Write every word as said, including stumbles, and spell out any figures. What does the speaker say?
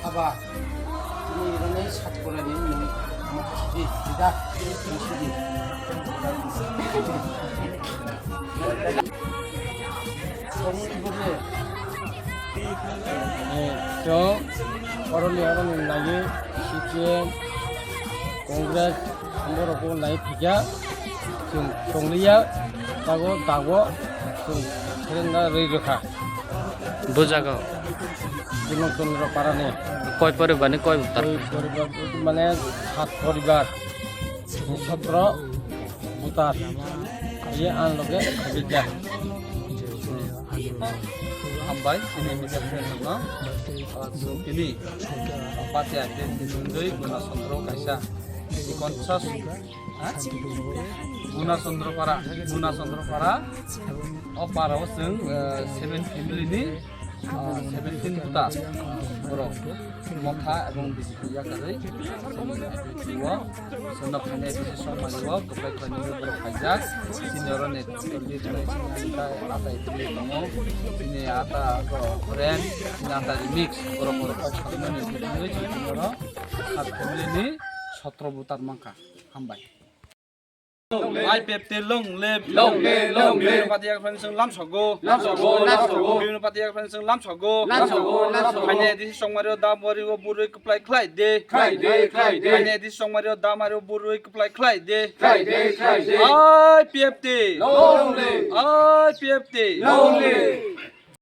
Aba, ini ini sat kurani ini mau sidi, tidak, ini sidi. Ini, so, orang ni orang ni lagi, C P M, Congress, Ambo rokbo nai phikya, chwng tongliya, tago dago, chwng serengna rwi rwkha. Bujago. Bino Chandra Parani. Koi poribar ni koi butar? Koi poribar mane sat poribar. Sotro butar. Ye ang loge khagikya. Hambai, sini media friend no. Sini, pati akhir, sini, Guna Chandra kaisa. Ikon sas, ha? Guna Chandra Para, Guna Chandra Para. O para o chwng, eh, seven family ni, ah, seventeen buta. Borok motha ebong bisi yakarwi. O, sono khainai bisi songmani o, kwplai khlainai borok khaijak. Sini oro ne toli toli sini ata, ata itli tongo. Sini ata ko friend, sini ata remix. Borok borok khainai toli toli sini oro. Sat family ni sotro butar mangkha. Hambai. I P F T long live. Long live, long live. Bibino party yakarwi chwng lamsogo. Lamsogo, lamsogo. Bibino party yakarwi chwng lamsogo. Lamsogo, lamsogo. Khainai disi songmario damari o burui kwplai khlai de. Khlai de, khlai de. Khainai disi songmario damari o burui kwplai khlai de. Khlai de, khlai de. I P F T. Long live. I P F T. Long live.